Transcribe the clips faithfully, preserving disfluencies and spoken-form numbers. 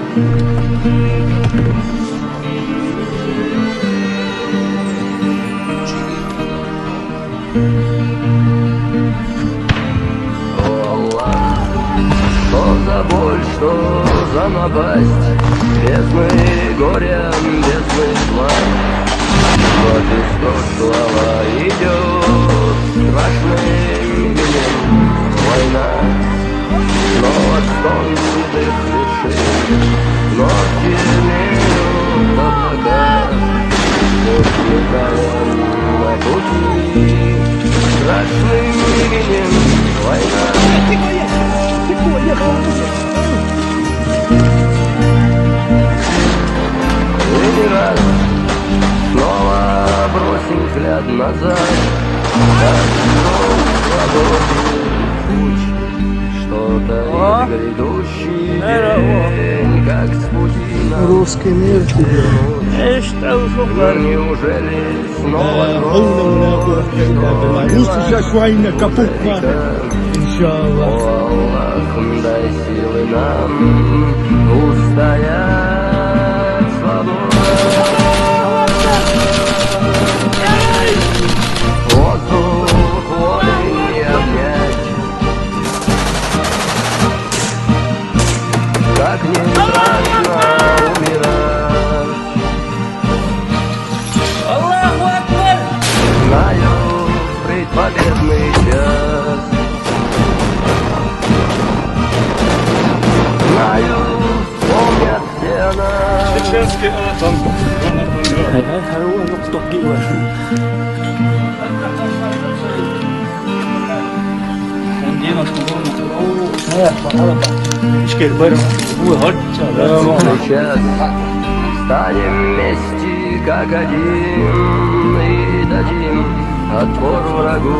О, Аллах, что за боль, что за напасть? Бездны горя, бездны зла. Но без слова идет страшным именем война. Но стон седых вершин, но сильнее облака. Путь металлом на пути, страшным именем война. Умирать, снова бросим взгляд назад. Как вдруг свободен путь, что таит грядущий день, как с пути нас Русский мир тебе. Неужели снова кровь, что Пусть сейчас война капут надо. Иншаллах. О, Аллах, дай силы нам устоять, свобода. Воздух воли не обнять. Как не страшно умирать. Аллаху Акбар! Знаю предпобедный час. Знаю, вспомнят все нас. Чеченский атом. Ай, ай, ай, ой, ой, кто пиво? Сейчас встанем вместе, как один, и дадим отпор врагу.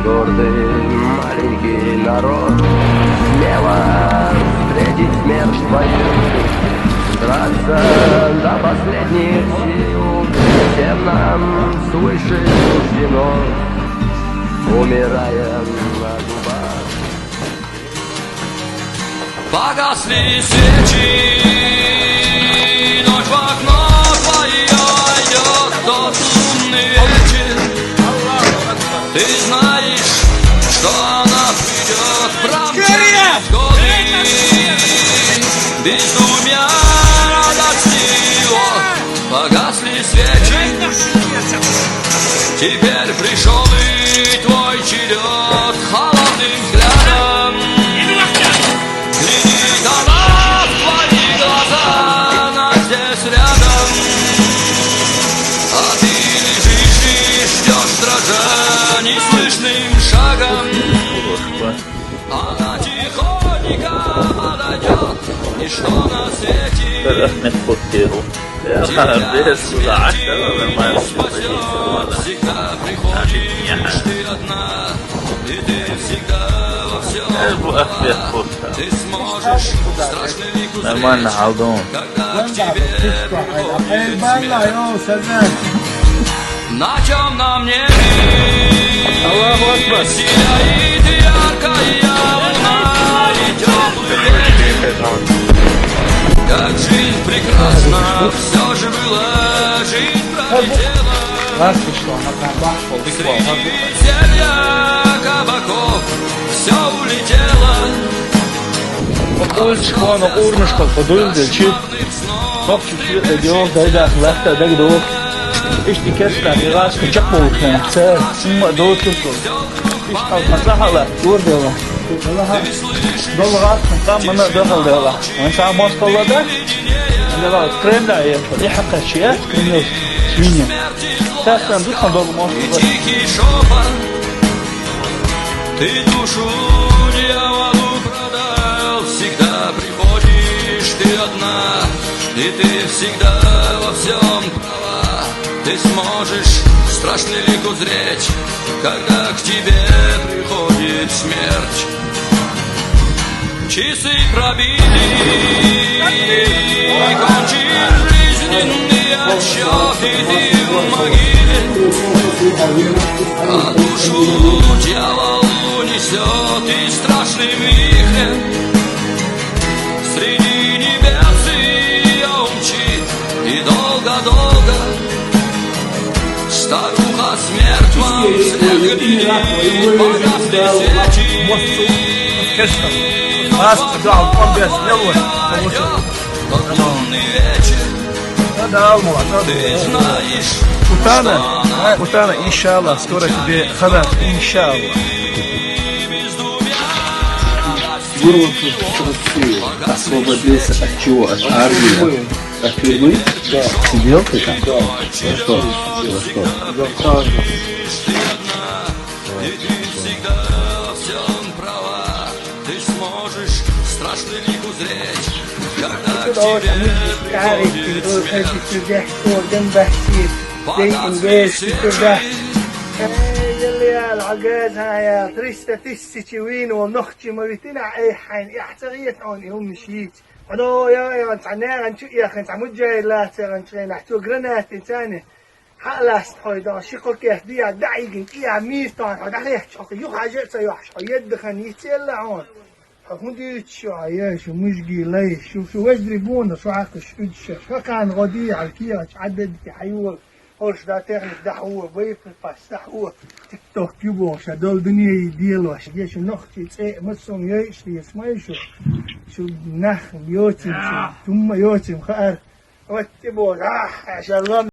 Гордый маленький народ, смело встретить смерть твою. Драться до последних сил, всем нам свыше суждено, умирая на зубах. Погасли свечи, ночь в окно твоё войдёт тот лунный вечер. Ты знаешь, что она придёт, промчались годы безумия, радости, о, погасли свечи. Теперь пришёл и твой черёд, холодным взглядом глядит она в твои глаза, она здесь рядом. А ты лежишь и ждёшь, дрожа неслышным шагом. Она тихонько подойдёт, ничто на свете Рахмет Путину. Без суда, нормально. Всегда приходишь ты одна, и ты всегда во всём права. Ты сможешь страшный лик узреть, когда к тебе приходит смерть. На тёмном небе Аллаху Акбар. Сияет яркая луна и тёплый ветер. Как жизнь прекрасна, всё же была жизнь пролетела. Среди зелья кабаков всё улетело. Уличканы урнышка подуйда чип. Нохчи чип дёг дайда лахта дагдо. Ишти кесла бирас кучак болушна. Сэр, сумма дочук. Иш алмасахала, гурдела. Долгас там мана дохалдела. Вон сам Москвада. Дела Кремля я. Я хакачия, Кремль. Свинья. Сейчас там духом долго Москва. Ты душу дьяволу продал, всегда приходишь ты одна, и ты всегда во всём права. Ты сможешь страшный лик узреть, когда к тебе приходит смерть. Часы пробили, кончил жизненный отсчёт, и ты в могиле. А душу дьявол унесёт и страшным вихрем среди небес Смерть вам всех грехи погасит. Мосту, кешта. Вас, да, он без, не вот. Лунный вечер. Да, да, вот, да. Ты знаешь, Утана, что она Утана, иншаллах, скоро тебе хабар, иншаллах. Вырвался с России. Освободился от чего? От армии? От тюрьмы? Да. Сидел ты там? Да. За что? За что? За правду. Ты всегда во всём права. Ты сможешь страшный лик узреть, когда к тебе приходит смерть. Подожди, чудес, о, дэн бахчи. Дэн ингеш, чудес. Эй, еле я, лагаза я, триста тысяч вин, о, нохчи, ма витина, эй, хайн, я, царит, он, и умшит. Хьо, я, я, цӀа нагӀан чу яхин, цӀа муджагӀид лацаран чӀена, хьо гранатин цӀани. Хьаласт хьой дагӀан, ши кхо кехат дия, даӀигин, кӀия мийртан, хьо дӀахехча, хьо юха хьажа ца йохьаш, хьо еддахан йицъелла хьона. Хьо хӀун дуьйцу шу, а, я, шу мужги лай, шу, шу веждри буна, шу хьакхаш уьдша, шу кхана гӀо дий, хьал кехат, Ӏададки хьайвал, хӀорш да техник дахьо, боеприпас дахьо, тикток юбо, ша дол дуьне делош, я, шу нохчи цӀе, мацун йойш, дес май шу, шу нах йоцин, шу тумма йоцин хаар. Вот ты бо, а, шаллам.